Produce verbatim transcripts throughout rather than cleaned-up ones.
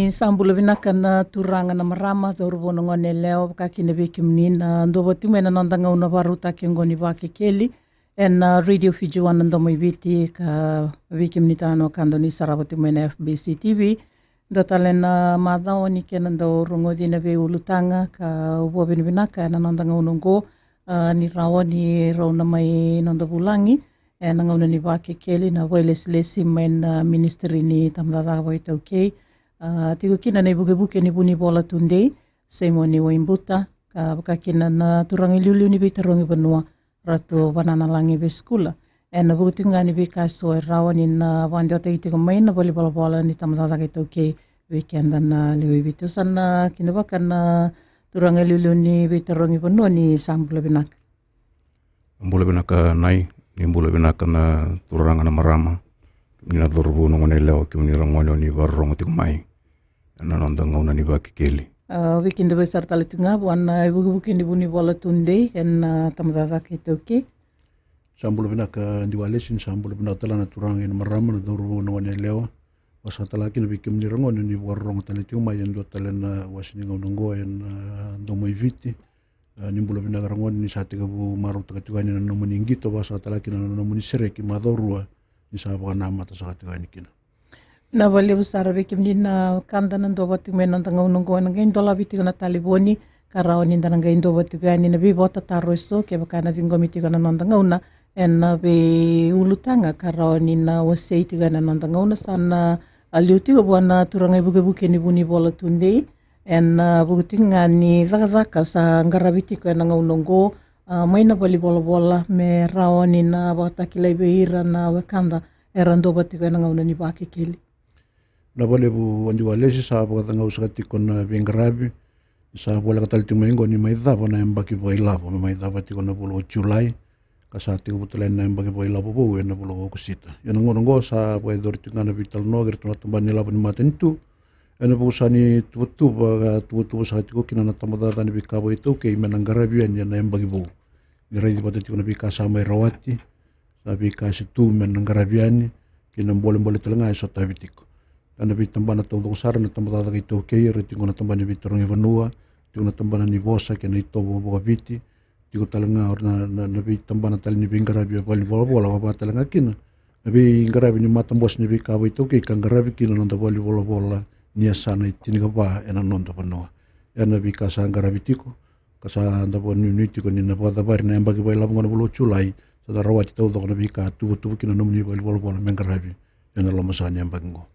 Sa bula vinaka na turaga na marama, cauravou na gone yalewa, vaka kina vei kemuni na dua vata tiko mai na noda gauna vakarautaki oqo ni Vakekeli ena Radio Fiji One na Domo i Viti, ka vei kemuni tale na wekada ni sarava tiko mai na F B C T V. Dua tale na macawa ni kena dau rogoci na veiulutaga ka vakavinavinaka ena noda gauna oqo, a, ni rawa ni rau na mai noda vulagi ena gauna ni Vakekeli na vakailesilesi mai na Ministry ni Tabacakacaka Vakaitaukei. A, tiko kina na ivukevuke ni Vunivola Tudei, Simoni Waibuta, ka vaka kina na turaga iliuliu ni veitarogi vanua, Ratu Vananalagi Vesikula. Ena vuku tiko ga ni veika eso e rawa ni na vakadewataki tiko mai na valenivolavola ni Tabacakacaka iTaukei vei keda na lewe i Viti. Au sa na kidavaka na turaga iliuliu ni veitarogi vanua ni sa bula vinaka. Bula vinaka Nai, ni bula vinaka na turaga na marama, kemuni na cauravou na gone yalewa, kemuni ra gone o ni vakarorogo tiko mai ena noda gauna ni Vakekeli. A, vei keda vei sara tale tiko ga vua na ivukevuke ni Vunivola Tudei ena Tabacakacaka iTaukei. Sa bula vinaka Diwalesi, ni sa bula vinaka tale na turaga na marama, na cauravou na gone yalewa. Vaka sara tale kina vei kemuni ra gone ni vakarorogo tale tiko mai e dua tale na wase ni gauna oqo ena Domo i Viti. A, ni bula vinaka ra gone, ni sa tekivu marautaka tiko yani na nomuni qito, vaka sara tale kina na nomuni sereki macawa rua ni sa vakanamata saka tiko yani kina. Vinaka vakalevu sara vei kemuni na wekada na dua vata tiko mai na noda gauna oqo, ena qai dolavi tiko na talevoni ka rawa ni da na qai dua vata tiko yani na veivakatataro eso kevaka ena ciqomi tiko na noda gauna ena veiulutaga ka rawa ni na wasei tiko yani na noda gauna. Sa na liu tiko vua na turaga ivukevuke ni Vunivola Tudei ena vuku tiko ga ni cakacaka sa qaravi tiko ena gauna oqo, a, mai na valenivolavola me rawa ni na vakatakilai vei ira na wekada era dua vata tiko ena gauna ni Vakekeli. Vinaka vakalevu Diwalesi, sa vakacagau saka tiko na veiqaravi. Sa voleka tale tiko mai oqo ni mai cava na yabaki vakailavo, me mai cava tiko na vula o Julai, ka sa tekivu tale na yabaki vakailavo vou ena vula o Okosita. Ia na gauna oqo sa vakayacori tiko ga na veitalanoa kei iratou na tabana ni lavo ni matanitu ena vuku saka ni tuvatuva ka tuvatuva saka tiko kina na Tabacakacaka ni Veika Vakaitaukei me na qaravi yani ena yabaki vou. Ni raici vata tiko na veika sa mai rawati, sa veika se tu me na qaravi yani, kei na bolebole tale ga e sotavi tiko. Ena veitabana taucoko sara na Tabacakacaka iTaukei, era tiko na tabana ni veitarogi vanua, tiko na tabana ni vosa kei na itovo vakaviti, tiko tale ga na, na, na veitabana tale ni veiqaravi e valenivolavola, vaka tale ga kina na veiqaravi ni Matabose ni Veika Vakaitaukei ka qaravi kina na noda valenivolavola ni yasana e tinikava ena noda vanua. Ena veika sa qaravi tiko, ka sa da vakanuinui tiko ni na vakacavari na yabaki vakailavo oqo na vula o Julai, sa da rawati taucoko na veika tuvatuva kina na nomuni valenivolavola me qaravi ena loma saka ni yabaki oqo.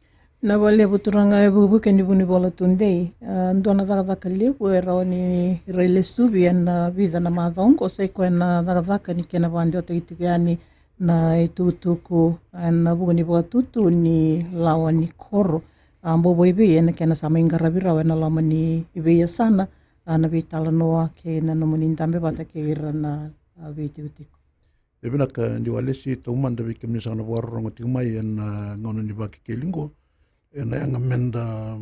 Vinaka vakalevu turaga ivukevuke ni Vunivola Tudei. A, dua na cakacaka levu e rawa ni railesuvi ena vica na macawa oqo, sa i koya na cakacaka ni kena vakadewataki tiko yani na itukutuku ena vuku ni vakatutu ni lawa ni koro. A, bau vakaevei ena kena sa mai qaravi rawa ena loma ni veiyasana, a, na veitalanoa kei na nomuni dabe vata kei ira na, a, veitikotiko. E vinaka Diwalesi, taumada vei kemuni saka na vakarorogo tiko mai ena, a, gauna ni Vakekeli oqo. Ena yaga meda,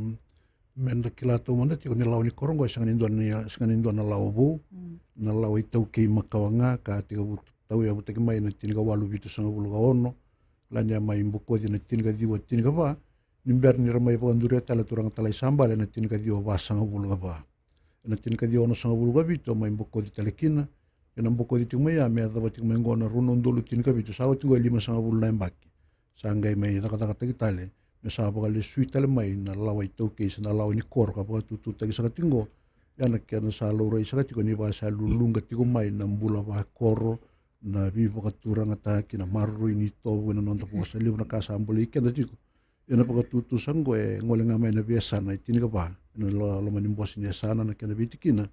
meda kila taumada tiko ni lawa ni koro oqo e sega ni dua na, sega ni dua na lawa vou. Mm. Na lawa iTaukei makawa ga ka tekivu tauyavutaki mai ena tinikawalu vitusagavulu ka ono. Lani a mai bokoci ena tinikaciwa tinikava, ni bera ni ra mai vakaduria tale na turaga talai sa bale ena tinikaciwa vasagavulu ka va. Ena tinikaciwa onosagavulu ka vitu a mai bokoci tale kina. Ena bokoci tiko mai ya me yacova tiko mai oqo na rua na udolu tinikavitu, sa oti oqo e limasagavulu na yabaki. Sa qai mai cakacakataki tale me sa vakalesui tale mai na lawa iTaukei se na lawa ni koro ka vakatututaki saka tiko oqo. Ia na kena sa laurai saka tiko ni vaka sa luluqa tiko mai na bula vakoro, na veivakaturagataki, na maroroi ni itovo ena noda vosa, levu na ka sa bolei keda tiko. Ena vakatutu saka oqo e gole ga mai na veiyasana e tinikava ena lo-, loma ni bose ni yasana, na kena veitikina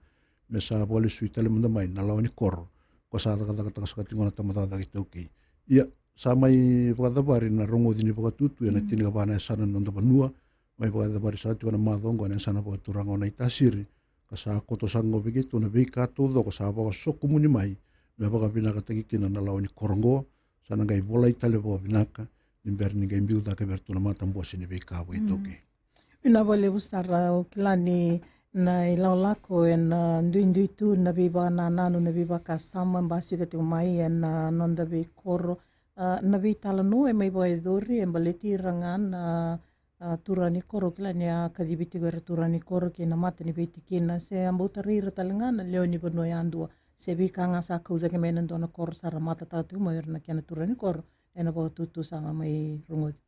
me sa vakalesui tale mada mai na lawa ni koro ka sa cakacakataka saka tiko na Tabacakacaka iTaukei. Ia, sa mai vakacavari na rogoci ni vakatutu ena, mm, tinikava na yasana ena noda vanua. Mai vakacavari saka tiko na macawa oqo ena yasana vakaturaga o Naitasiri, ka sa koto saka oqo vei keitou na veika taucoko sa vakasokumuni mai me vakavinakataki kina na lawa ni koro oqo. Sa na qai volai tale vakavinaka ni bera ni qai biu cake vei iratou na Matabose ni Veika Vakaitaukei. Mm. Vinaka vakalevu sara. Au kila ni na ilakolako ena duidui tu na veivakanananu, na veivakasama e basika tiko mai ena noda veikoro. A, na veitalanoa e mai vakayacori e baleti ira ga na a, turaga ni koro, kila ni a kacivi tiko era turaga ni koro kei na mata ni veitikina, se a bau tarai ira tale ga na lewe ni vanua yadua, se veika ga sa kau cake mai na dua na koro sa ra matataka tiko mai o ira na kena turaga ni koro, ena vakatutu sa ga mai rogoci.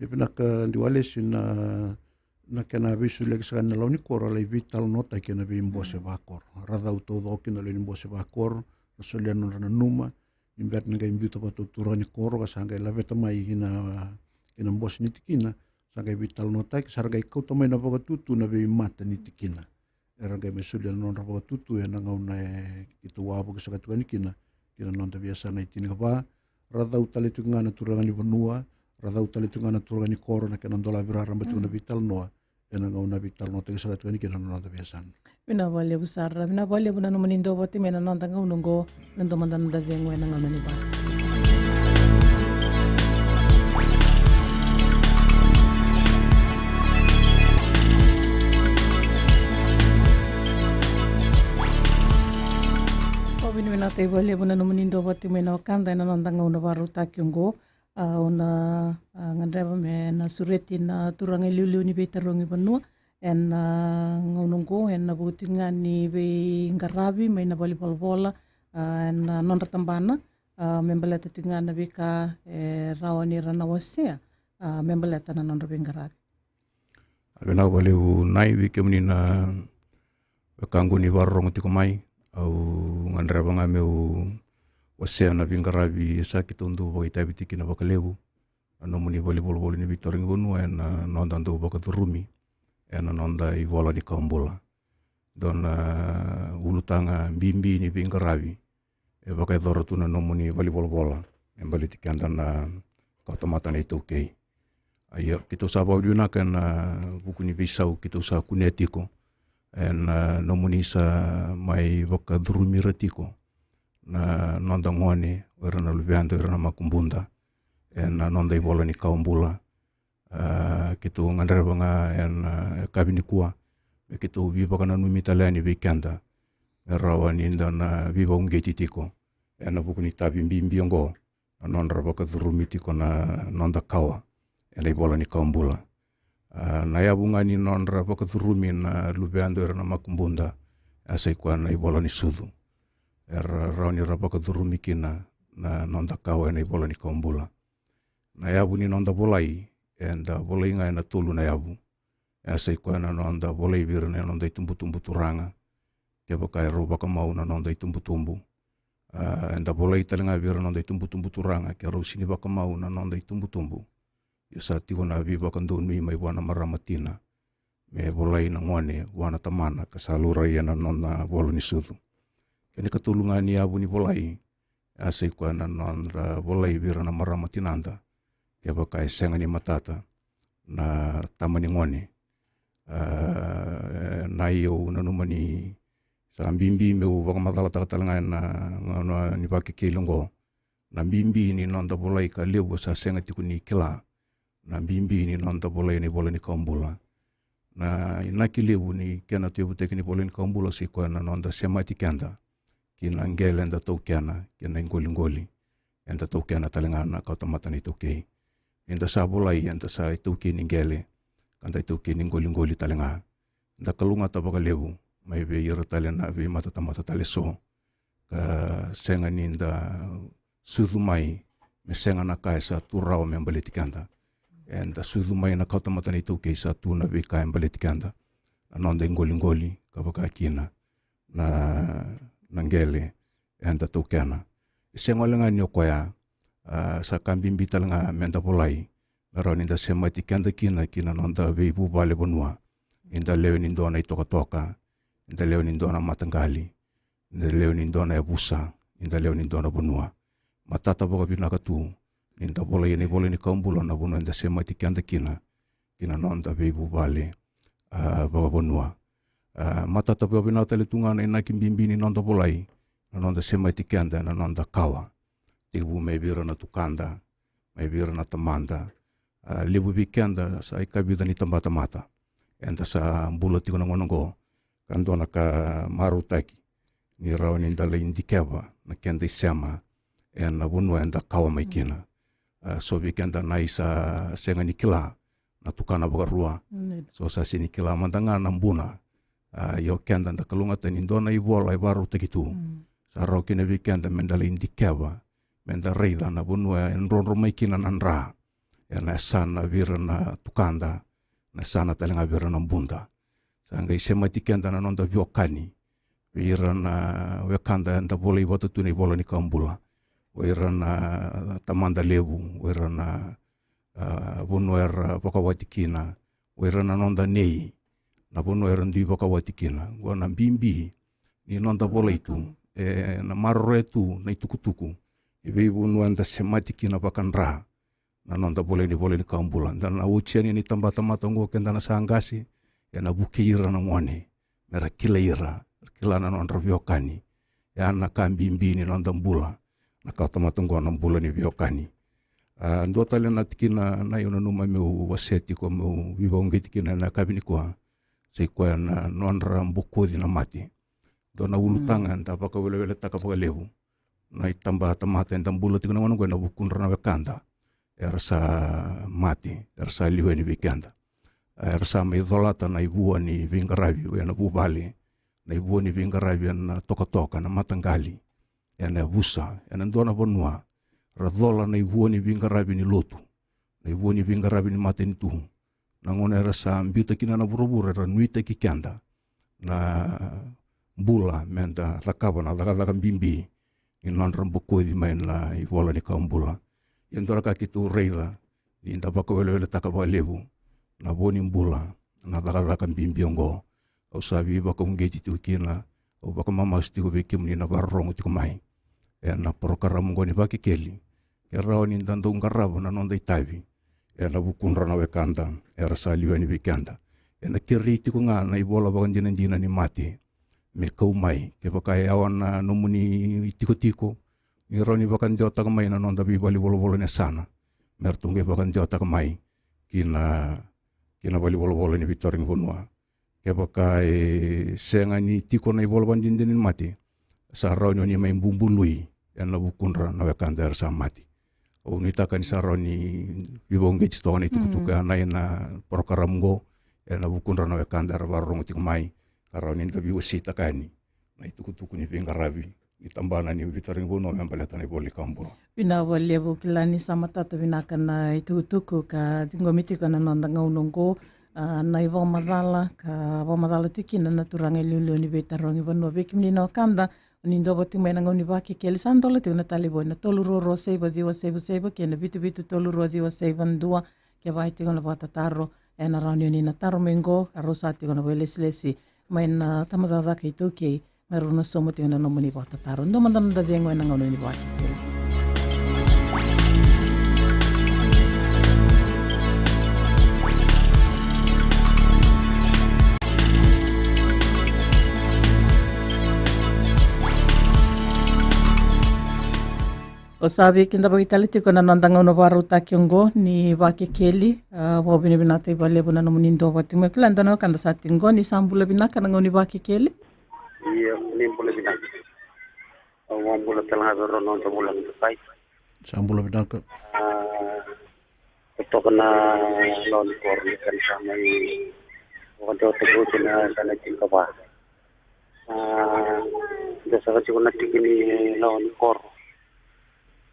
E vinaka, Diwalesi, na, na kena veisoliyaki saka ni lawa ni koro, a lai veitalanoataki ena veibose vakoro. Ra cau taucoko kina na lewe ni bose vakoro, ra solia na nodra nanuma, ni bera ni qai biuta vata o turaga ni koro, ka sa qai laveta mai ki na, ki na bose ni tikina, sa qai veitalanoataki, sa ra qai kauta mai na vakatutu na veimata ni tikina. Era qai mai solia na nodra vakatutu ena gauna e keitou wavoki saka tiko yani kina, ki na noda veiyasana e tinikava, ra cau tale tiko ga na turaga ni vanua, ra cau tale tiko ga na turaga ni koro, na kena dolavi raraba tiko na veitalanoa, ena gauna veitalanoataki saka tiko yani kina na noda veiyasana. Vinaka vakalevu sara, vinaka vakalevu na nomuni dau vata mai na noda gauna oqo, na dua mada na noda cegu ena gauna ni vaka. Au vinavinakataki vakalevu na nomuni dau vata mai na wekada ena noda gauna vakarautaki oqo. A, au na, a, gadreva me na sureti na turaga iliuliu ni veitarogi vanua ena, a, gauna oqo, ena vuku ga ni veiqaravi mai na valenivolavola, a, ena nodra tabana, a, me baleta tiko ga na veika e rawa ni ra na wasea, a, me baleta na nodra veiqaravi. A, vinaka vakalevu Nai vei kemuni na wekaqu ni vakarorogo tiko mai. Au gadreva ga meu wasea na veiqaravi e sa keitou dau vakaitavi tiko kina vakalevu, na nomuni valenivolavola ni veitarogi vanua ena noda dau vakacurumi ena noda ivola ni kawa bula. Dua na ulutaga bibi ni veiqaravi e vakayacora tu na nomuni valenivolavola me baleti keda na kawatamata na iTaukei. A, ia, keitou sa vakavinavinaka ena vuku ni veisau keitou sa kunea tiko ena, a, nomuni sa mai vakacurumira tiko na noda gone, o ira na luveda, o ira na makubuda, ena noda ivola ni kawa bula. A, keitou gadreva ga ena, a, yakavi nikua me keitou veivakananumi tale yani vei keda me rawa ni da na veivakauqeti tiko ena vuku ni itavi bibi oqo, na nodra vakacurumi tiko na noda kawa ena ivola ni kawa bula. A, na yavu ga ni nodra vakacurumi na luveda, o ira na makubuda, e a sai koya na ivola ni sucu. Era rawa ni ra vakacurumi kina na noda kawa ena ivola ni kawa bula. Na yavu ni noda volai, eda volai ga ena tolu na yavu. E a sai koya na noda volai vei ira na noda itubutubu turaga, kevaka erau vakamau na noda itubutubu. A, eda volai tale ga vei ira na noda itubutubu turaga ke rau sini vakamau na noda itubutubu. Ia sa tiko na veivakadonui mai vua na marama tina me volai na gone vua na tamana ka sa laurai ena nona vola ni sucu. Kena ikatolu ga ni yavu ni volai, e a sai koya na nodra volai vei ira na marama tinada kevaka e sega ni matata na tama ni gone. A, na i au nanuma ni sa bibi meu vakamacalataka tale ga ena gauna ni Vakekeli oqo na bibi ni noda volai ka levu sa sega tiko ni kila na bibi ni noda volai ena ivola ni kawa bula. Na inaki levu ni kena tauyavutaki ni vola ni kawa bula sai koya na noda semati keda ki na qele eda taukena kei na iqoliqoli eda taukena tale ga na kawatamata na iTaukei. Ni da sa volai, eda sa itaukei ni qele ka da itaukei ni qoliqoli tale ga. Da kalougata vakalevu mai vei ira tale na veimatatamata tale eso, ka sega ni da sucu mai me sega na ka e sa tu rawa me baleti keda. Eda sucu mai na kawatamata na iTaukei sa tu na veika e baleti keda, na noda iqoliqoli ka vaka kina na, na qele eda taukena. E sega wale ga ni o koya, a, sa ka bibi tale ga me da volai me rawa ni da semati keda kina ki na noda veivuvale vanua. Ni da lewe ni dua na itokatoka, ni da lewe ni dua na mataqali, ni da lewe ni dua na yavusa, ni da lewe ni dua na vanua. Matata vakavinaka tu ni da volai ena ivola ni kawa bula na vanua eda semati keda kina ki na noda veivuvale, a, vakavanua. A, matata vakavinaka tale tu ga na inaki bibi ni noda volai na noda semati keda ena noda kawa, tekivu mai vei ira na tukada, mai vei ira na tamada. A, levu vei keda sa ikavica ni tabatamata eda sa bula tiko na gauna oqo, ka dua na ka marautaki ni rawa ni da lai dikeva na keda isema ena vanua eda kawa mai kina. A, so vei keda na i sa sega ni kila na tukana vakarua. Mm. So sa sini kila mada ga na buna. A, io keda da kalougata ni dua na ivola e varautaki tu. Mm. Sa rawa kina vei keda me da lai dikeva, me da raica na vanua e drodro mai kina na dra. Ena yasana vei ira na tukada, na yasana tale ga vei ira na buda. Sa qai semati keda na noda veiwekani vei ira na wekada eda volai vata tu na ivola ni kawa bula. O ira na tamada levu, o ira na, a, vanua era vakawati kina, o ira na noda nei, na vanua era dui vakawati kina. Qo na bibi ni noda volai tu, e na maroroya tu na itukutuku e veivanua eda semati kina vakadra na noda volai ni ivola ni kawa bula. Da na oti yani na itabatamata oqo keda na sa qase, ena vukei ira na gone me ra kilai ira, ra kila na nodra veiwekani. Ya na ka bibi ni noda bula, na kawatamata oqo na bula ni veiwekani. A, dua tale na tikina na io nanuma meu wasea tiko, meu veivakauqeti kina ena yakavi nikua, sa i koya na nodra bokoci na mate. Dua na ulutaga eda vakaweleweletaka vakalevu na itabatamata eda bula tiko na gauna oqo ena vukudra na wekada era sa mate, era sa liwa yani vei keda. Era sa mai colata na ivua ni veiqaravi, oya na vuvale, na ivua ni veiqaravi ena tokatoka, na mataqali, ena yavusa, ena dua na vanua. Ra cola na ivua ni veiqaravi ni lotu, na ivua ni veiqaravi ni matanitu. Na gauna era sa biuta kina na vuravura, era nuitaki keda na bula me da cakava na cakacaka bibi ni nodra bokoci mai na ivola ni kawa bula. Ia dua na ka keitou raica ni da vakaweleweletaka vakalevu na vo ni bula, na cakacaka bibi oqo. Au sa veivakauqeti tiko kina, au vakamamasu tiko vei kemuni na vakarorogo tiko mai ena porokaramu oqo ni Vakekeli. Ke rawa ni da dau qarava na noda itavi ena vukudra na wekada era sa liwa yani vei keda. Ena kerei tiko ga na ivola vakadinadina ni mate me kau mai. Kevaka e yawa na nomuni itikotiko, ni rawa ni vakadewataka mai na noda veivale ni volavola ni yasana, me ratou qai vakadewataka mai ki na, ki na vale ni volavola ni veitarogi vanua. Kevaka e sega ni tiko na ivola vakadinadina ni mate, sa rawa ni oni mai bubului ena vukudra na wekada era sa mate. Au nuitaka ni sa rawa ni veivakauqeti toka na itukutuku ya na, ena porokaramu oqo, ena vukudra na wekada era vakarorogo tiko mai, ka rawa ni da veiwaseitaka yani na itukutuku ni veiqaravi ni tabana ni veitarogi vanua me baleta na ivola ni kawa bula. Vinaka vakalevu, kila ni sa matata vinaka na itukutuku ka ciqomi tiko ena noda gauna oqo, a, na ivakamacala ka vakamacala tiko kina na turaga e liuliu ni veitarogi vanua. Vei kemuni na wekada, ni dua vata mai na gauna ni Vakekeli, sa dola tiko na talevoni na tolu rua rua saiva ciwa saiva saiva kei na vitu vitu tolu rua ciwa saiva dua. Kevaka e tiko na vakatataro, ena rawa ni oni na taro mai qo, a rau sa tiko na vakailesilesi mai na tabacakacaka iTaukei, me rau na sauma tiko na nomuni vakatataro. Dua mada na noda cegu ena gauna ni Vakekeli. O sa veikidavaki tale tiko na noda gauna vakarautaki oqo ni Vakekeli, a, vakavinavinaka vakalevu na nomuni dua vata mai. Kila dua na wekada sa tiko qo, ni sa bula vinaka na gauna ni Vakekeli. Io, ni bula vinaka. Au vakabula tale ga vei rau na noda vula ni Dubai. Sa bula vinaka. A, totoka na lawa ni koro ni ka ni sa mai vakadewataki oti na yasana e tinikava. A, da saka tiko na tiki ni lawa ni koro.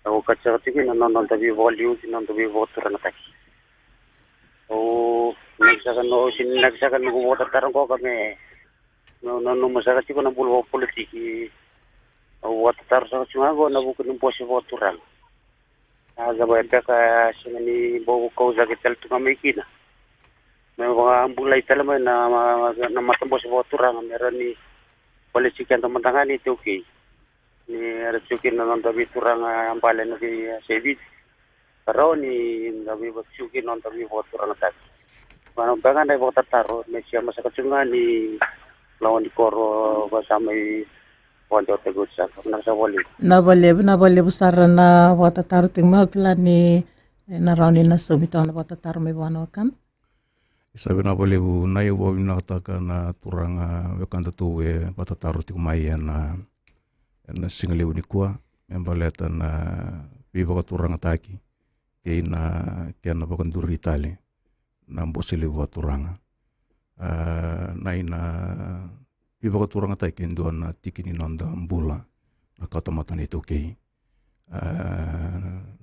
Au kati saka tiko na noda veivakaliuci, noda veivakaturagataki. Au naki saka na, au sini naki saka na noqu vakatataro qo ka me, me nanuma saka tiko na bula vakapolitiki. Au vakatataro saka tiko ga qo ena vuku ni bose vakaturaga. A, cava e beka e sega ni bau kau cake tale tu ga mai kina me vakabulai tale mai na, na matabose vakaturaga me rawa ni baleti keda mada ga ni iTaukei. Ni era tiko kina na noda veituraga bale na veiyasai Viti. Rawa ni da veivakatiko kina na noda veivakaturagataki. Vanua beka na ivakatataro me sema saka tiko ga ni lawa ni koro ka sa mai vakadewataki oti saka. Vinaka saka vakalevu. Vinaka vakalevu, vinaka vakalevu sara na vakatataro tiko mai. Au kila ni, e, na rawa ni na saumi toka na vakatataro mai vua na wekada. Sa vinaka vakalevu na, au vakavinavinakataka na turaga wekada tu e vakatataro tiko mai ena, ena sigalevu nikua me baleta na veivakaturagataki kei na kena vakaduri tale na bose levu vakaturaga. A, na ina veivakaturagataki e dua na tiki ni noda bula na kawatamata na iTaukei. A,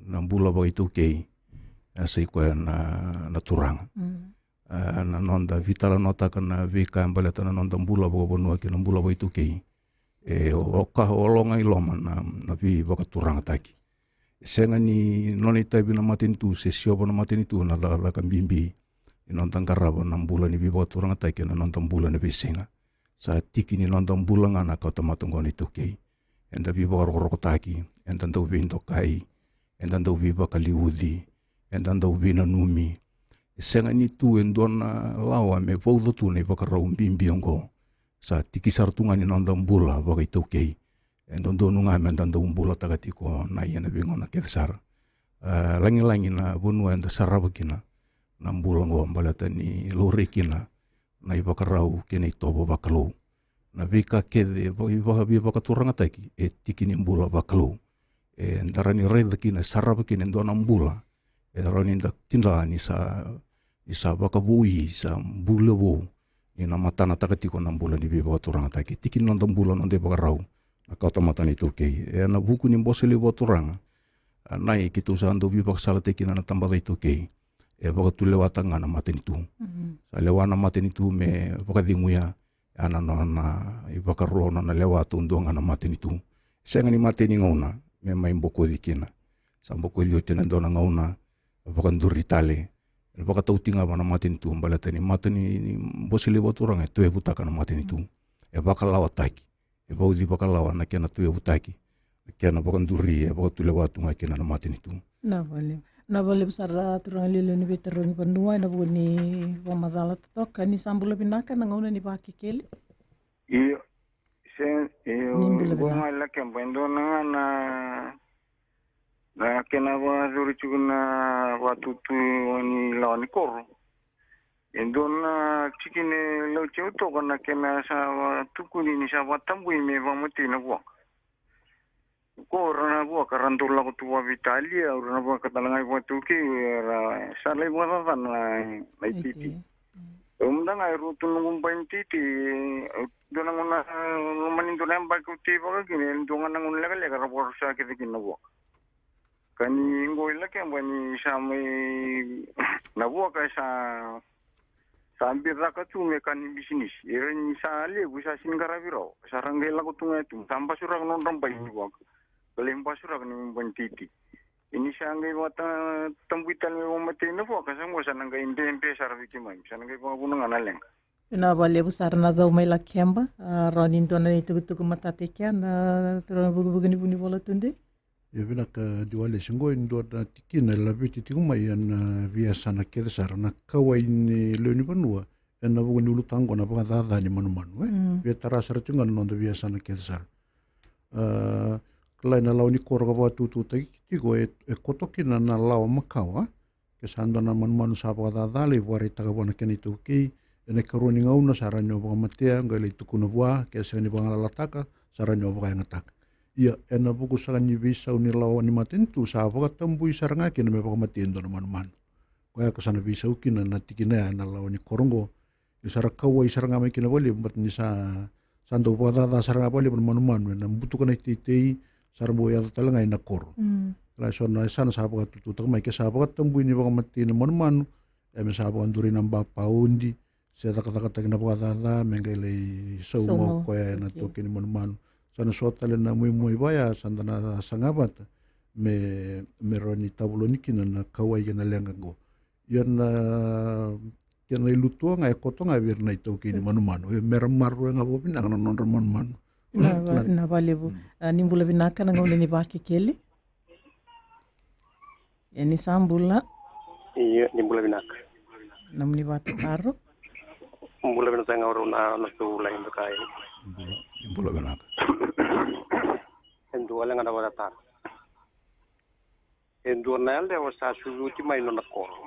na bula vakaitaukei, a, sa i koya na, na turaga. Mm. A, na noda veitalanoataka na veika e baleta na noda bula vakavanua kei na bula vakaitaukei. E, o, o ka, o loga i loma na, na veivakaturagataki. E sega ni nona itavi na matanitu se siova na matanitu na cakacaka bibi ni noda qarava na bula ni veivakaturagataki ena noda bula na veisiga. Sa tiki ni noda bula ga na kawatamata oqo na iTaukei. Eda veivakarokorokotaki, eda dau veidokai, eda dau veivakaliuci, eda dau veinanumi. E sega ni tu e dua na lawa me vauca tu na ivakarau bibi oqo. Sa tiki sara tu ga ni noda bula vakaitaukei. E dodonu ga meda dau bulataka tiko na ia na veigauna kece sara. A, lagilagi na vanua eda sarava kina na bula oqo baleta ni laurai kina na ivakarau kei na itovo vakalou. Na veika kece, va-, iva-, veivakaturagataki e tiki ni bula vakalou. E da rawa ni raica kina, sarava kina e dua na bula e rawa ni da kila ni sa, ni sa vakavoui, sa bula vou, ni na matanataka tiko na bula ni veivakaturagataki. E tiki ni noda bula, noda ivakarau na kawatamata na iTaukei. Ena vuku ni bose levu vakaturaga, a, na i keitou sa dau veivakasalataki kina na tabacakacaka iTaukei. E vakatulewataka ga na matanitu. Mhm. Sa lewa na matanitu me vakaceguya, a, na nona ivakaro, nona lewa taudua ga na matanitu. Sega ni matai ni gauna me mai bokoci kina. Sa bokoci oti ena dua na gauna, vakaduri tale. E vakatau tiko ga vua na matanitu, baleta ni mata ni, ni bose levu vakaturaga e tauyavutaka na matanitu. E vakalawataki. E vauci vakalawa na kena tauyavutaki, na kena vakaduri, e vakatulewa tu ga kina na matanitu. Na valevu. Na valevu sara turaga liuliu ni veitarogi vanua ena vuku ni vakamacala totoka. Ni sa bula vinaka na gauna ni Vakekeli. Io. Se, io, ni bula vinaka. Io, mai Lakeba, e dua na ga na, na kena vakacuri tiko na vakatutu ni lawa ni koro. E dua na tikina e lauti au toka na kena sa vakatukuni ni sa vakatabui me vakamatei na vuaka. Ko ra na vuaka ra dau lako tu vakaveitalia, au ra na vuaka tale ga i vakataukei, era sa lai vakacacana na itiiti. Au mada ga e rua tu noqu bai ni itiiti, dua na gauna, loma ni dua na yabaki au tei vaka kina, e dua ga na gauna lekaleka ra vakarusa kece kina na vuaka. Ka ni qo i Lakeba ni sa mai na vuaka sa, sa bicaka tu me ka ni bisinisi. Era ni sa levu sa sini qaravi rawa. Sa ra qai lako tu ga tu. Sa basuraka nodra bai ni vuaka. Ka lai basuraka ni bai ni itiiti. Ni sa qai vakatabui tale me vakamatei na vuaka. Sa qo sa na qai bebe sara vei keimami. Sa na qai vakavuna ga na leqa. Vinaka vakalevu sara na cau mai Lakeba. A, rawa ni dua na itukutuku matata i kea na turaga vukivuki ni Vunivola Tudei. Ia vinaka Diwale, se qo e dua na tikina e laveti tiko mai ena veiyasana kece sara na kauwai ni lewe ni vanua ena vuku ni ulutaga oqo na vakacaca ni manumanu, e? Mm. Via tara sara tiko ga na noda veiyasana kece sara. A, kila na lawa ni koro ka vakatutuataki tiko e, e koto kina na lawa makawa, ke sa dua na manumanu sa vakacacala, e vakaraitaka vua na kena itaukei, ena ikarua ni gauna sa rawa ni o vakamatea, qai lai tukuna vua, ke sega ni vagalalataka, sa rawa ni o vakayagataka. Ia, ena vuku saka ni veisau ni lawa ni matanitu, sa vakatabui sara ga kina me vakamatei e dua na manumanu. Koya ko sa na veisau kina na tikina ya ena lawa ni koro oqo, Ni sa ra kauwai sara ga mai kina vakalevu, but ni sa, sa dau vakacaca sara ga vakalevu na manumanu, ena butuka na iteitei, sa ra bau yaco tale ga ina koro. Mm. Kila so na yasana sa vakatututaka mai, ke sa vakatabui ni vakamatei na manumanu, e me sa vakaduri na ba paudi, se cakacakataki na vakacaca, me qai lai sauma o koya ena itaukei ni manumanu. Sa na so tale na muimui vaya, sa da na saga vata, me, me rawa ni tavuloni kina na kauwai kei na leqa qo. Ia na kena ilutua ga e koto ga vei ira na itaukei ni manumanu. Ia me ra maroroya ga vakavinaka na nodra manumanu. Na va-, na valevu. Mm. A, ni bula vinaka na gauna ni Vakekeli. Ia ni sa bula. Ia, ni bula vinaka. Nomuni vakatataro. Bula vinaka ga o rau na, na tou lai dokai. Bula, ni bula vinaka. E dua le ga na vakatataro. E dua na yalewa sa sucu oti mai nona koro.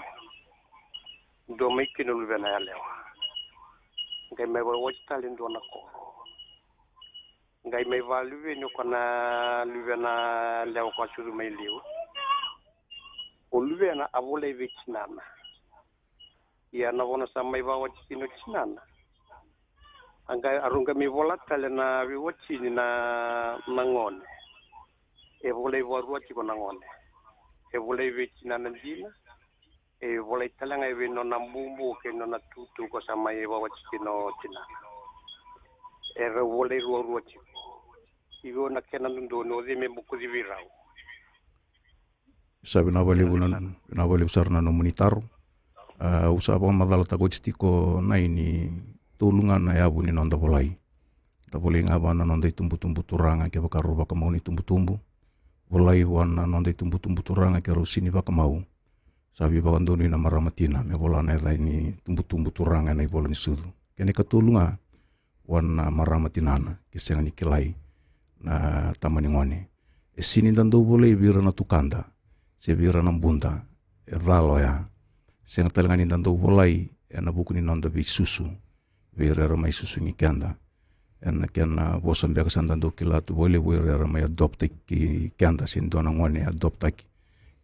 Dua mai kina luvena yalewa. Qai mai vakawati tale e dua na koro. Qai mai vakaluveni o koya na luvena yalewa ko a sucu mai liu. O luvena a volai vei tinana. Ia na vona sa mai vakawati kina o tinana. A qai, a rau qai mai vola tale na veiwatini na, na gone. E volai vakarua tiko na gone. E volai vei tinana dina. E volai tale ga vei nona bubu kei nona tutu ko sa mai vakawati kina o tinana. E rau volai ruarua tiko. Io, na kena dodonu o cei me bokoci vei rau. Sa vinaka vakalevu na, vinaka vakalevu sara na nomuni taro. A, au sa vakamacalataka oti tiko na i ni tolu ga na yavu ni noda volai. Da volai ga vua na noda itubutubu turaga kevaka rau vakamau na itubutubu. Volai vua na noda itubutubu turaga ke rau sini vakamau. Sa veivakadonui na marama tina me vola na yaca ni tubutubu turaga ena ivola ni sucu. Kena ikatolu ga vua na marama tinana ke sega ni kilai na tama ni gone. E sini da dau volai vei ira na tukada se vei ira na buda, e cala oya. Sega tale ga ni da dau volai ena vuku ni noda veisusu vei ira era mai susugi keda. Ena kena vosa beka sa da dau kila tu vakalevu ira era mai adoptaki keda se dua na gone e adoptaki.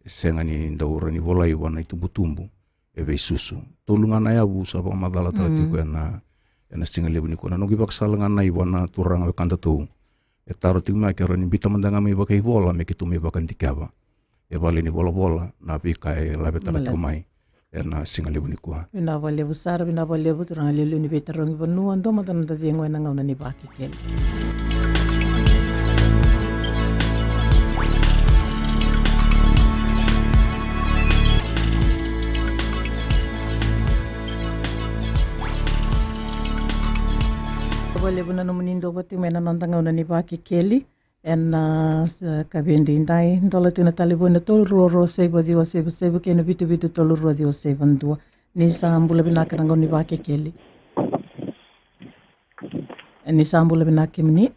E sega ni dau rawa ni volai vua na itubutubu e veisusu. Tolu ga na yavu sa vakamacalataka tiko ena, ena siga levu nikua. Na noqu ivakasala ga na i vua na turaga wekadatou. E taro tiko mai ke rawa ni biuta mada ga mai vakaivola me keitou mai vakadikeva e vale ni volavola na veika e lavetaka tiko mai ena siga levu nikua. Vinaka vakalevu sara, vinaka vakalevu turaga liuliu ni veitarogi vanua, dua mada na noda cegu ena gauna ni Vakekeli. Vakalevu na nomuni duavata tiko mai ena noda gauna ni Vakekeli. Ena, a, sa, ka vei daidai, dola tiko na talevoni na tolu rua rua saiva ciwa saiva saiva kei na vitu vitu tolu rua ciwa saiva dua. Ni sa bula vinaka na gauna ni Vakekeli. E, ni sa bula vinaka kemuni.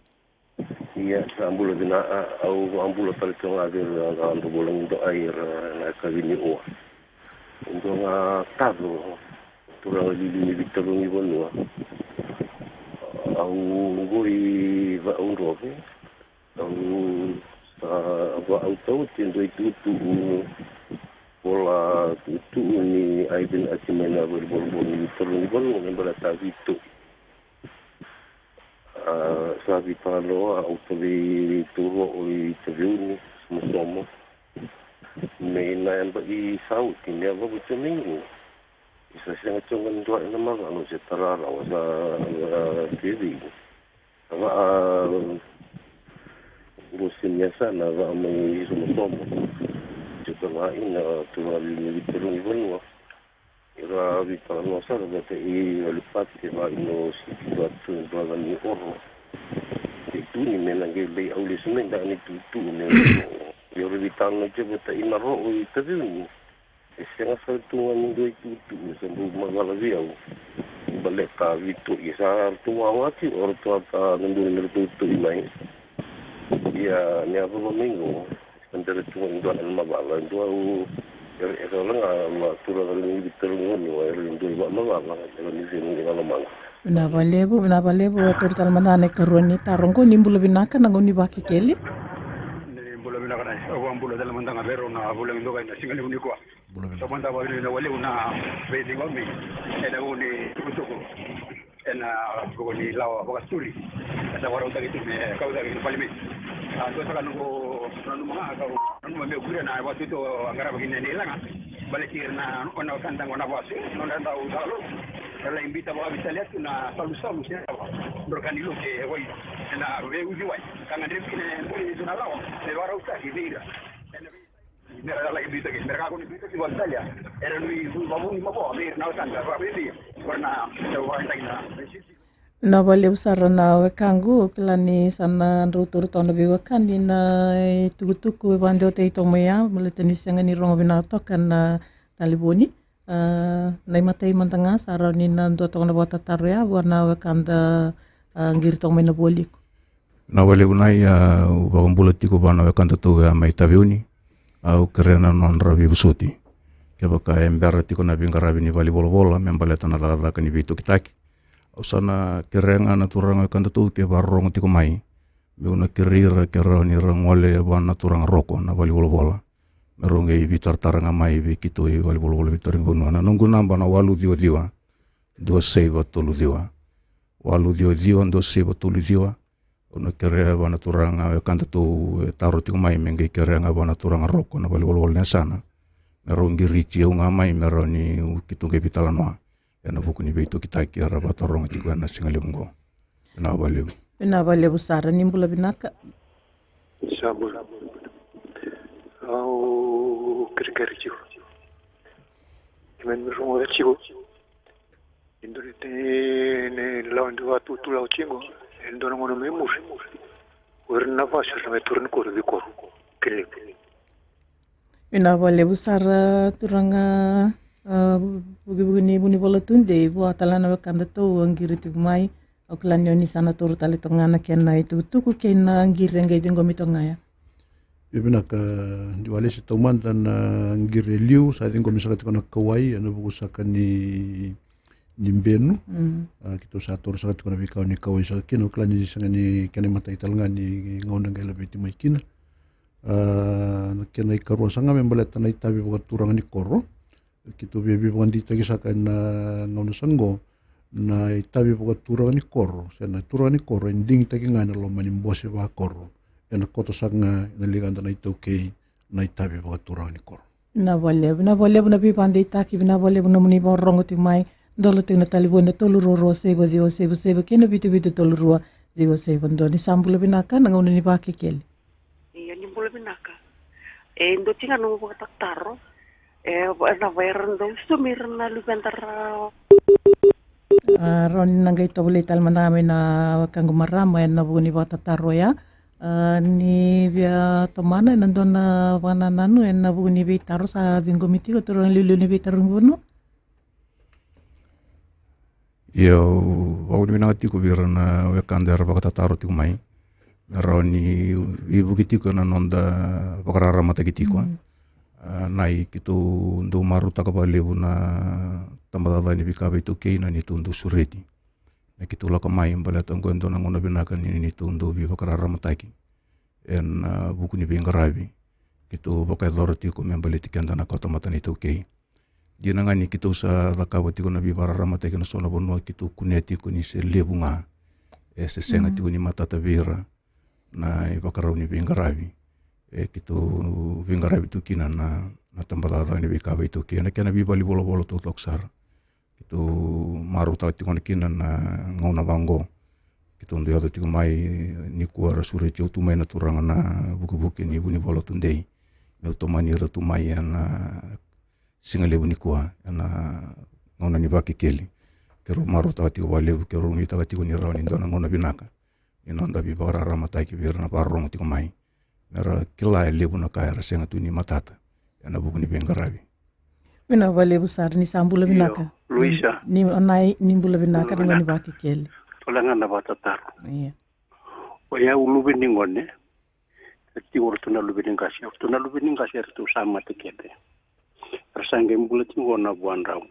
Ia, sa bula vinaka, a, au a bula tale tiko ga vei ira na dau volagi doa ira na kavi ni ua. Dua ga taco, turaga liuliu ni veitarogi vanua. Au qo i Va'audrove. Au sa va'auta oti e dua itu'utu'u, vola tu'utu'u ni Ivan Ati mai na valenivolavola ni veitarogi vanua me baleta a veito'i. A, sa veitalanoa au tavei Tauro'o i Taveuni, Somosomo. Me na yabaki sa oti me yacova tiko mai qo. Sa sega tiko ga ni dua ena macala se tara rawa sa, a, tevei. A va'a, a, qo se ni yasana, a va'a mai Somosomo. Se tara ina turaga ni veitarogi vanua. Era veitalanoa sara vata i Alipate, va'a i no siki vatu, brother ni Oro. Ni tu ni me na qai lai au lesu mai da ni tu'utu'u me, ia era veitalanoa tiko vata i Naro'o i Taveuni. E sega sara tu ga ni dua itu'utu'u sa bau macala vei au. Baleta a veito'i sa ratou wawa tiko, o ratou a ta na dua me ratou to'i mai. Ia ni a vava mai qo, sa bera tu ga ni dua na macala, dua au, e, e rawa ga na turaga ni veitarogi vanua, era dua i va'amacala, era ni sega ni lala maqa. Vinaka vakalevu, vinaka vakalevu, a turu tale mada na ikarua ni taro qo, ni bula vinaka na gauna ni Vakekeli. Ni bula vinaka na, au a bula tale mada ga vei rau na vulagi dokai na siga levu nikua. Bula vinaka. Sa mada vakavinavinaka vakalevu na veiciqomi ena vuku ni tukutuku ena vuku ni lawa vakaturi. Eda vakarautaki tu me kau cake ki na palimedi. A, dua saka noqu nanuma ga, kau nanuma meu kuria na vatu tu a qarava kina na ilaga. Baleti ira na, o na wekada qo na vasu, nodra dau salo. Ra lai biuta vakavitalia tu na salusalu se rawa. Dro ka ni luke wai. Ena veiuci wai. Ka gadrevi kina e buli tu na lawa. Me vakarautaki vei ira. Ena vei Mera lai biuta kina, mera kakua ni biuta kina vakaitalia. Era nui vavuni mavoa vei ira na wekada, vakabibi. Kora na, na wekada kina. Na vakalevu sara na wekaqu, kila ni sa na drau toro toka na veiwekani na itukutuku e vakadewataki toka mai ya, baleta ni sega ni rogo vinaka toka na talevoni. A, na imatai mada ga sa rawa ni na dua toka na vakatataro ya vua na wekada, a, qiri toka mai na Vualiku. Na vakalevu na i, a, au vakabula tiko vua na wekadatou ya mai Taveuni. Au kerea na nodra veivosoti. Kevaka e bera tiko na veiqaravi ni valenivolavola me baleta na cakacaka ni veitokitaki, au sa na kerea ga na turaga wekadatou ke vakarorogo tiko mai. Meu na kerei ira ke rawa ni ra gole vua na turaga Roko na valenivolavola. me rau qai veitaratara ga mai vei keitou i valenivolavola veitarogi vanua. Na noqu naba na walu ciwa ciwa dua saiva tolu ciwa. Walu ciwa ciwa dua saiva tolu ciwa. Au na kerea vua na turaga wekadatou e taro tiko mai me qai kerea ga vua na turaga Roko na valenivolavola ni yasana me rau qiriti au ga mai me rawa ni keitou qai veitalanoa ena vuku ni veitokitaki era vakataroga tiko ena sigalevu oqo. Vinaka vakalevu. Vinaka vakalevu sara, ni bula vinaka. Sa bula. Au kerekere tiko. Keimami rogoca tiko e dua na, ni lawa ni vakatutu lawa tiko e dua na gauna mai muri. O ira na vasu era mai toro ni koro, veikoro. Kena ilevu. Vinaka vakalevu sara turaga, a, vukivuki ni vunivola tudei, vua tale na wekadatou a qiri tiko mai. Au kila ni o ni sa na taura tale toka ga na kena itukutuku kei na qiri e qai ciqomi toka ga ya. Io, vinaka. Ni walesi taumada na qiri e liu, sa ciqomi saka tiko na kauwai ena vuku saka ni, ni benu. Mm. A, keitou sa taura saka tiko na veika o ni kauwai saka kina, au kila ni sega ni kena imatai tale ga ni gauna qai laveti mai kina. A, na kena ikarua saka ga me baleta na itavi vakaturaga ni koro. Keitou via veivakadeitaki saka ena gauna saka oqo, na itavi vakaturaga ni koro se na turaga ni koro e digitaki ga ena loma ni bose vakoro. Ena koto saka ga ena ligada na iTaukei na itavi vakaturaga ni koro. Vinaka vakalevu, vinaka vakalevu na veivakadeitaki, vinaka vakalevu nomuni vakarorogo tiko mai. Dola tiko na talevoni na tolu rua rua saiva ciwa saiva saiva kei na vitu vitu tolu rua ciwa saiva dua. Ni sa bula vinaka, na gauna ni Vakekeli. Ia, ni bula vinaka. E dua tiko ga noqu vakatataro. E, na va era dau saumi ira na luveda ra. A, rawa ni na qai tovolei tale mada ga mai na wekaqu marama ena vuku ni vakatataro oya. A, ni via tomana ena dua na vakanananu ena vuku ni veitaro sa ciqomi tiko, turaga liuliu ni veitarogi vanua. Ia, au vakavinavinaka tiko vei ira na wekada era vakatataro tiko mai me rawa ni veivuke tiko ena noda vakararamataki tiko. Mm. A, na i keitou dau marautaka vakalevu na tabacakacaka ni veika veiTaukei na neitou dau sureti me keitou lako mai, baleta oqo e dua na gauna vinaka ni neitou dau veivakararamataki ena, a, vuku ni veiqaravi keitou vakayacora tiko me baleti keda na kawatamata na iTaukei. Dina ga ni keitou sa cakava tiko na veivakararamataki ena so na vanua, keitou kunea tiko ni se levu ga e se sega, mm, tiko ni matata vei ira na ivakarau ni veiqaravi e keitou veiqaravi tu kina na, na tabacakacaka ni veika veiTaukei ena kena veivale ni volavola taucoko sara. Keitou marautaka tiko na kina na gauna vaqo. Keitou dau yaco tiko mai nikua, ra sureti au tu mai na turaga na vukevuke ni vunivola tudei meu tomani ira tu mai ena sigalevu nikua ena gauna ni Vakekeli. Keirau marautaka tiko vakalevu, keirau nuitaka tiko ni rawa ni dua na gauna vinaka ni noda veivakararamataki vei ira na vakarorogo tiko mai, me ra kila e levu na ka era sega tu ni matata ena vuku ni veiqaravi. Vinaka vakalevu sara, ni sa bula vinaka. Io, Luisa. Ni, o nai, ni bula vinaka, bula vinaka. Ni Vakekeli. Tole ga na vakatataro. Ia. O yau luve ni gone, e tiko o ratou na luve ni qase, o ratou na luve ni qase eratou sa mate kece. Era sa qai bula tiko na vuadrau.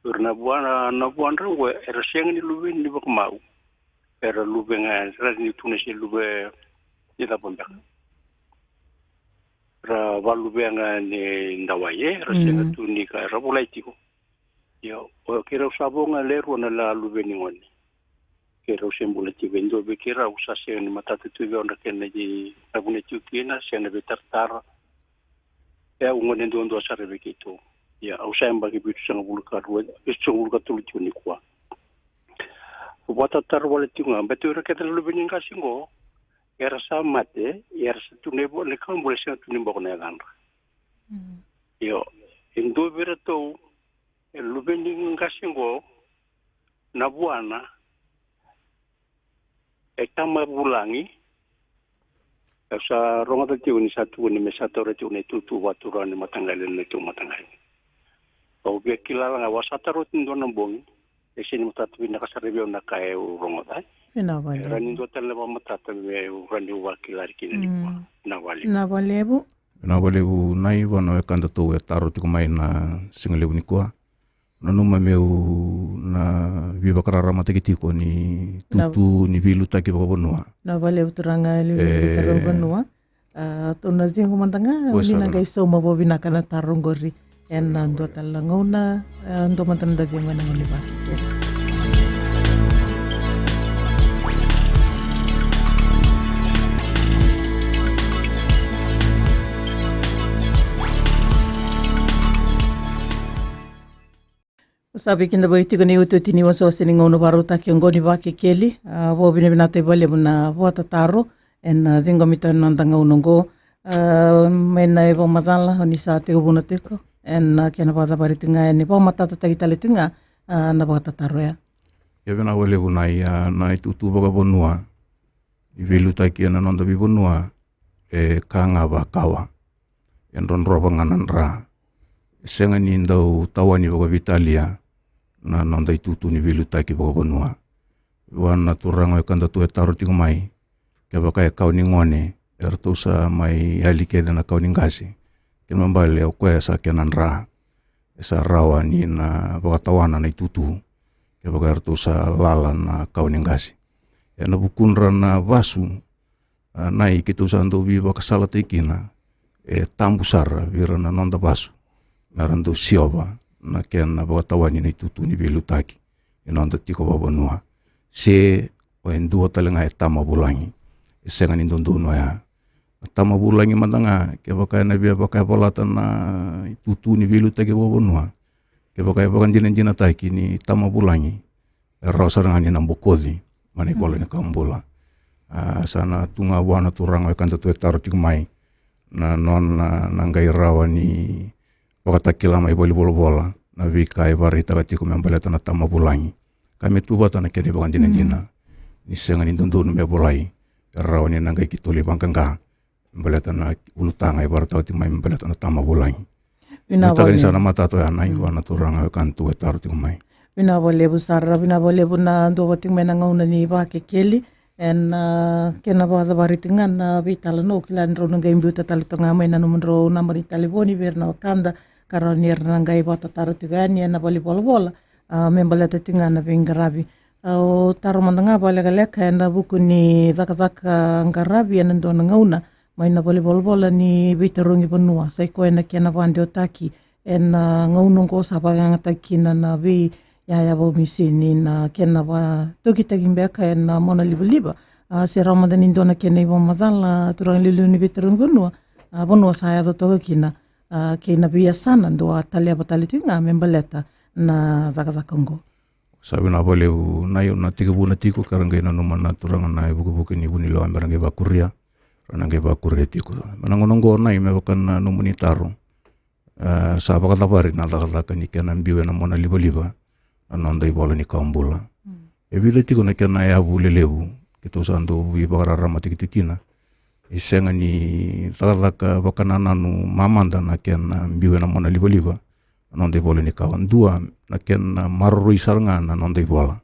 Era na vua, na vuadrau qo era sega ni luve ni vakamau. Era luve ga, era ni tu na se luve ni cava beka. Ra valuve ga ni dawai, e, ra sega tu ni ka, era volai tiko. Io, o keirau sa vo ga le rua na la luve ni gone. Keirau se bula tiko, e dua vei keirau sa sega ni matata tu vei au na kena icavuna tiko kina, sega na veitaratara. E au gone duadua sara vei keitou. Ia, au sa yabaki vitusagavulu ka rua, vitusagavulu ka tolu tiko nikua. Vakatataro wale tiko ga, baleta o ira kece na luve ni qase qo era sa mate, era sa tu na ivo, na ikabula sega tu ni boko na yacadra. Mm. Io, e dua vei iratou, e luve ni qase qo, na vuana, e tama vulagi, e sa rogoca tiko ni sa tukuni me sa taura tiko na itutu vakaturaga ni mataqali, na itutu mataqali. Au via kila ga, au sa taura tiko dua na bogi, e sega ni matata vinaka sara vei au na ka e au rogoca. Vinaka vakalevu. Era ni dua tale na vakamatata me au rawa ni vakila kina nikua. Mm. Vinaka vakalevu. Vinaka vakalevu. Vinaka vakalevu na ivana wekadatou e taro tiko mai na sigalevu nikua. Nanuma meu na veivakararamataki tiko ni tutu ni veiliutaki vakavanua. Vinaka vakalevu turaga liuliu ni veitarogi vanua. A, tou na cegu mada ga, ni na qai sauma vakavinaka na taro oqori. Ena dua tale na gauna, a, dua mada na da cegu ena gauna ni vaka. Sa vei keda vei tiko ni iotioti ni wasewase ni gauna vakarautaki oqo ni Vakekeli, a, vakavinavinaka vakalevu na vakatataro, ena, a, ciqomi tiko na noda gauna oqo, a, mai na ivakamacala, o ni sa tekivuna tiko, ena, a, kena vakacavari tiko ga, ena, vakamatatataki tale tiko ga, a, na vakatataro ya. Ia vinaka vakalevu na i, a, na itutu vakavanua, ni veiliutaki ena noda veivanua, e ka ga vakawa. E drodrova ga na dra. E sega ni dau tawani vakaveitalia na noda itutu ni veiliutaki vakavanua. Vua na turaga o Ekadatou e taro tiko mai, kevaka e kawa ni gone, eratou sa mai yali kece na kawa ni qase. Kena ibalebale o koya sa kena dra. E sa rawa ni na vakatawana na itutu, kevaka eratou sa lala na kawa ni qase. Ena vukudra na vasu, a, na i keitou sa dau veivakasalataki kina, e tabu sara vei ira na noda vasu, mera dau siova na kena vakatawani na itutu ni veiliutaki ni noda tiko vakavanua. Se o e dua tale ga e tama vulagi. E sega ni dodonu oya. Na tama vulagi mada ga, kevaka ena via vakayavalata na itutu ni veiliutaki vakavanua, kevaka e vakadinadinataki ni tama vulagi, e rawa sara ga ni na bokoci mai na ivola ni kawa bula. A, sa na tu ga vua na turaga o Ekadatou e taro tiko mai, na nona na qai rawa ni vakatakila mai valenivolavola na veika e vakaraitaka tiko me baleta na tama vulagi. Ka me tu vata na kena ivakadinadina ni sega ni dodonu me volai, e rawa ni na qai keitou lai vaqaqa me baleta na ulutaga e vakaraitaka tiko mai me baleta na tama vulagi. Vinaka vakalevu. Sa na matata oya na i vua na turaga o Ekadatou e taro tiko mai. Vinaka vakalevu sara, vinaka vakalevu na dua vata tiko mai na gauna ni Vakekeli. Ena, a, kena vakacavari tiko ga na veitalanoa, au kila ni drau na qai biuta tale toka ga mai na nomudrau naba ni talevoni vei ira na wekada, ka rawa ni ra na qai vakatataro tiko yani ena valenivolavola, a, me baleta tiko ga na veiqaravi. A, au taro mada ga vakalekaleka ena vuku ni cakacaka qaravi ena dua na gauna mai na valenivolavola ni veitarogi vanua, sa i koya na kena vakadewataki ena, a, gauna oqo sa vakayagataki kina na veiyaya vakaomisini, na kena vakatokitaki beka ena, a, monalivaliva. A, se rawa mada ni dua na kena ivakamacala, a, turaga iliuliu ni veitarogi vanua, a, vanua sa yaco toka kina, a, kei na veiyasana dou a taleva tale tiko ga me baleta na cakacaka oqo. Sa vinaka vakalevu na i, au na tekivuna tiko ka ra qai nanuma na turaga na ivukevuke ni vunilewa me ra qai vakuria, ra na qai vakuria tiko. Mai na gauna oqo na i me vaka na nomuni taro, e, sa vakacavari na cakacaka ni kena biu ena monalivaliva na noda ivola ni kawa bula. E vica tiko na kena yavu lelevu keitou sa dau veivakararamataki tiko kina. E sega ni cakacaka vakanananu mamada na kena biu ena monalivaliva na noda ivola ni kawa. Dua, na kena maroroi sara ga na noda ivola.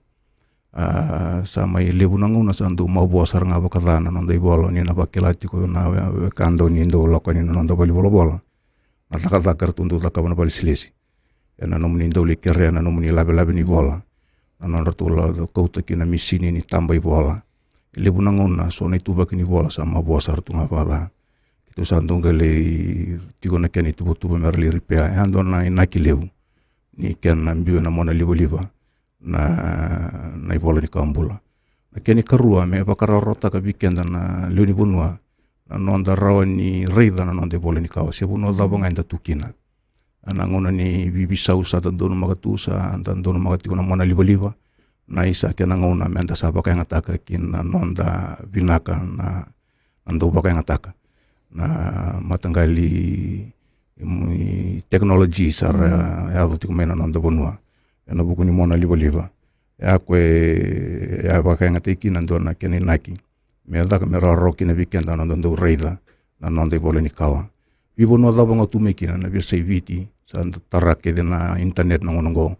A, sa mai levu na gauna sa dau mavoa sara ga vakaca na noda ivola, ni na vakila tiko na we-, wekada ni dau lako yani na noda valenivolavola. Na cakacaka eratou dau cakava na valesilesi. Ena nomuni dau lai kerea na nomuni lavelave ni vola, na nodratou la kauta kina misini ni taba ivola. E levu na gauna so na ituvaki ni vola sa mavoa sara tu ga vakaca. Keitou sa dau qai lai tiko na kena ituvatuva me ra lai ripea. E a dua na inaki levu ni kena biu ena monalivaliva na, na ivola ni kawa bula. Na kena ikarua me vakarawarawataka vei keda na lewe ni vanua na noda rawa ni raica na noda ivola ni kawa se vanua cava ga eda tu kina. Ena gauna ni veiveisau sa da donumaka tu, sa da donumaka tiko na monalivaliva, na i sa kena gauna me da sa vakayagataka kina na noda vinaka na, na dau vakayagataka na mataqali, mm, tekinoloji sa ra yaco tiko mai na noda vanua ena vuku ni monalivaliva. E a koya e a vakayagataki kina dua na kena inaki me caka me rawarawa kina vei keda na noda dau raica na noda ivola ni kawa. Veivanua cava ga tu mai kina, na veiyasai Viti, sa da tara kece na internet na gauna oqo,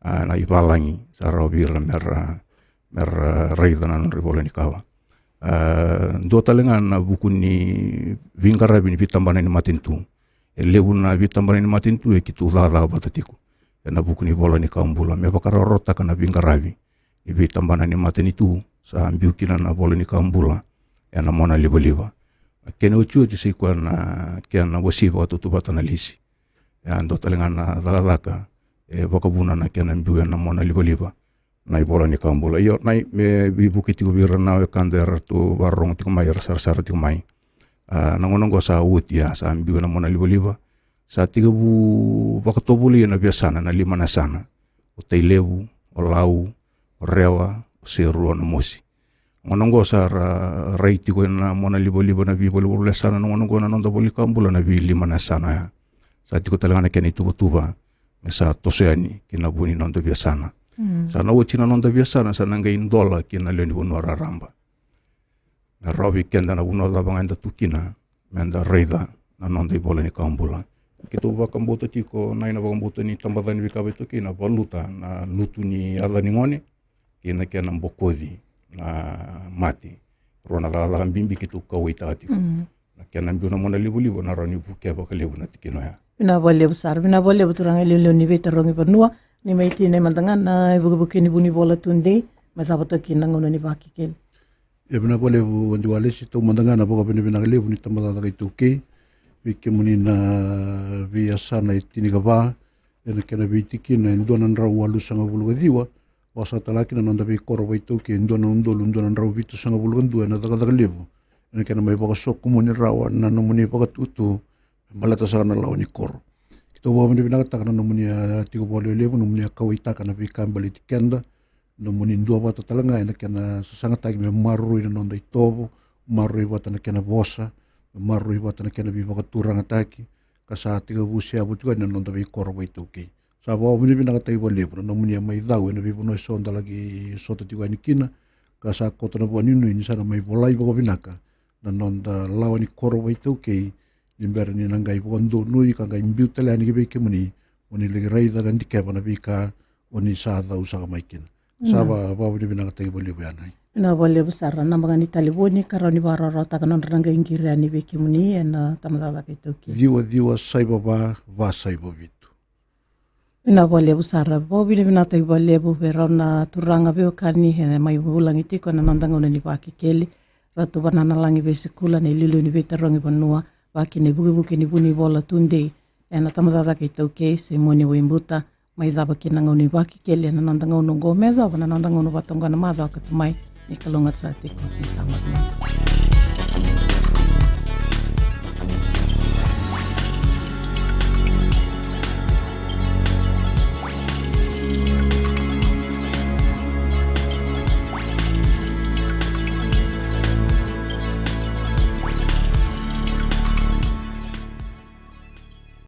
a, na ivalagi sa rawa vei ira me ra, me ra raica na nodra ivola ni kawa. A, dua tale ga na vuku ni veiqaravi ni veitabana ni matanitu. E levu na veitabana ni matanitu e keitou cakacaka vata tiko ena vuku ni vola ni kawa bula me vakarawarawataka na veiqaravi ni veitabana ni matanitu sa biu kina na vola ni kawa bula ena monalivaliva. Na kena otioti sa i koya na kena wasi vakatautauvata na lisi. E a dua tale ga na cakacaka e vakavuna na kena biu ena mona livaliva na ivola ni kawa bula. Io, na i, me veivuke tiko vei ira na wekada era tu vakarorogo tiko mai, era sarasara tiko mai. A, na gauna oqo sa oti, a, sa biu ena mona livaliva. Sa tekivu vakatovolei ena veiyasana na lima na yasana. O Tailevu, o Lau, o Rewa, o Serua, o Namosi. Gauna oqo sa ra, rai tiko ena mona livaliva na veivolivoli yasana, na gauna oqo na noda ivola ni kawa bula na veilima na yasana ya. Sa tiko tale ga na kena ituvatuva me sa toso yani ki na vu ni noda veiyasana. Mm. Sa na oti na noda veiyasana, sa na qai dola ki na lewe ni vanua raraba. Me rawa vei keda na vanua cava ga eda tu kina, meda raica na noda ivola ni kawa bula. Keitou vakabauta tiko na, ina vakabauta ni tabacakacaka ni veika vakaitaukei na valuta na lutu ni yaca ni gone kei na kena bokoci na mate. Rua na cakacaka bibi keitou kauwaitaka tiko. Mm. Na kena biu na mona livaliva na rawa ni vukea vakalevu na tikina oya. Vinaka vakalevu sara, vinaka vakalevu turaga e liuliu ni veitarogi vanua, ni mai tinia mada ga na ivukevuke ni vunivola tudei, me cava toka kina na gauna ni Vakekeli. Ia vinaka vakalevu Wadi Walesi, taumada ga na vakavinavinaka levu ni tabacakacaka iTaukei vei kemuni na veiyasana e tinikava ena kena veitikina e dua na drau walusagavulu ka ciwa, vakasalataki na noda veikoro vakaitaukei e dua na udolu dua na drau vitusagavulu ka dua ena cakacaka levu ena kena mai vakasokomuni rawa na nomuni vakatutu me baleta sara na lawa ni koro. Keitou vakavinavinakataka na nomuni a tiko vakalewelevu, nomuni a kauwaitaka na veika baleti keda, nomuni duavata tale ga ena kena sasagataki me maroroi na noda itovo, maroroi vata na kena vosa, me maroroi vata na kena veivakaturagataki, ka sa tekivu seavu tiko yani na noda veikoro vakaitaukei. Sa vakavinavinakataki vakalevu na nomuni a mai cau ena veivanua eso da laki sota tiko yani kina, ka sa koto na vakanuinui ni sa na mai volai vakavinaka na noda lawa ni koro vakaitaukei, ni bera ni na qai vakadonui ka qai biu tale yani ki vei kemuni, oni laki raica ka dikeva na veika oni sa cau saka mai kina. Sa va, vakavinavinakataki vakalevu yani. Vinaka vakalevu sara, naba ga ni talevoni ka rawa ni vakarawarawataka na nodra na qai qiri yani vei kemuni ena tabacakacaka iTaukei. Ciwa ciwa saiva va, va saiva vitu. Vinaka vakalevu sara, vakavinavinakataki vakalevu vei rau na turaga veiwekani e mai vulagi tiko ena noda gauna ni Vakekeli. Ratu Vananalagi Veisikula, na iliuliu ni veitarogi vanua, vaka kina ivukevuke ni vunivola tudei ena tabacakacaka iTaukei, Simoni Waibuta, mai cava kina na gauna ni Vakekeli ena noda gauna oqo, me yacova na noda gauna vata oqo na macawa ka tu mai. Ni kalougata sara tiko, ni sa mata.